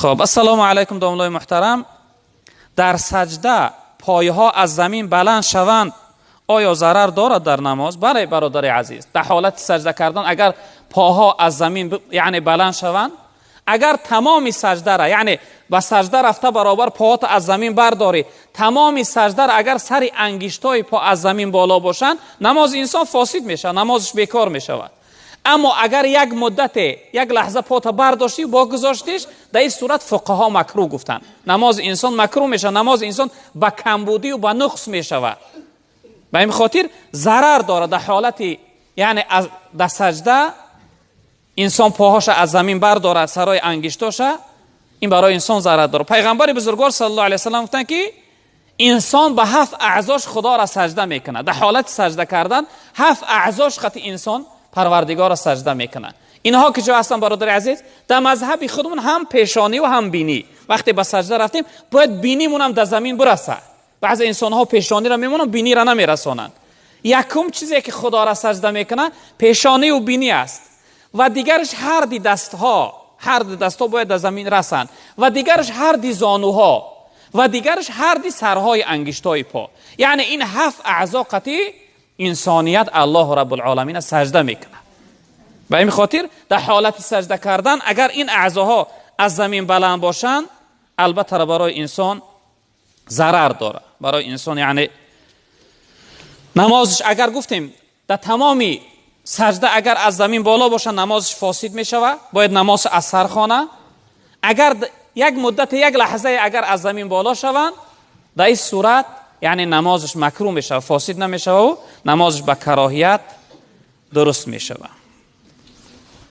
Хуб, ассалому алайкум, домлои муҳтарам. Дар саҷда пойҳо аз замин баланд шаванд, оё зарар дорад дар намоз? Бале, бародари азиз, дар ҳолати саҷда кардан агар поҳо аз замин, яъне, баланд шаванд, агар тамоми саҷдара, яъне ба саҷда рафта баробар поҳото аз замин бардорӣ, тамоми саҷдара агар сари ангиштҳои по аз замин боло бошанд, намози инсон фосид мешавад, намозаш бекор мешавад. Аммо агар як муддате, як лаҳза пота бардоштӣ, бо гузоштиш, дар ин сурат фуқаҳо макрӯҳ гуфтанд. Намози инсон макрӯҳ мешавад, намози инсон ба камбудию ба нуқс мешавад. Ба ин хотир зарар дорад дар ҳолати, яъне, дар саҷда инсон поҳоша аз замин бардорад, сарои ангиштоша, ин барои инсон зарар дорад. Пайғамбари бузургвор саллаллоҳу алайҳи васаллам гуфтанд, ки инсон ба ҳафт аъзош Худоро саҷда мекунад. Дар ҳолати саҷда кардан ҳафт аъзош қати инсон Парвардигорро саҷда мекунад. Инҳо ки ҷо ҳастанд, бародари азиз? Дар мазҳаби худмон ҳам пешонӣ ва ҳам бинӣ. Вақте ба саҷда рафтем, бояд бинимонам дар замин бирасад. Баъзе инсонҳо пешониро мемонанд, биниро намерасонанд. Якум чизе ки Худоро саҷда мекунад, пешониву бинӣ аст, ва дигараш ҳарди дастҳо, ҳарди дастҳо бояд дар замин расанд, ва дигараш ҳарди зонуҳо, ва дигараш ҳарди сарҳои ангиштҳои по. Яъне ин ҳафт аъзо қатъи инсоният Аллоҳу Раббулъоламина саҷда мекунад. Ба ин хотир дар ҳолати саҷда кардан агар ин аъзоҳо аз замин баланд бошанд, албатта, барои инсон зарар дорад. Барои инсон, яъне, намозаш, агар гуфтем, дар тамоми саҷда агар аз замин боло бошад, намозаш фосид мешавад, бояд намоз аз сар хона. Агар як муддати, як лаҳзае агар аз замин боло шаванд, дар ин сурат, яъне, намозаш макрӯҳ мешавад, фосид намешавад, намозаш ба кароҳият дуруст мешавад.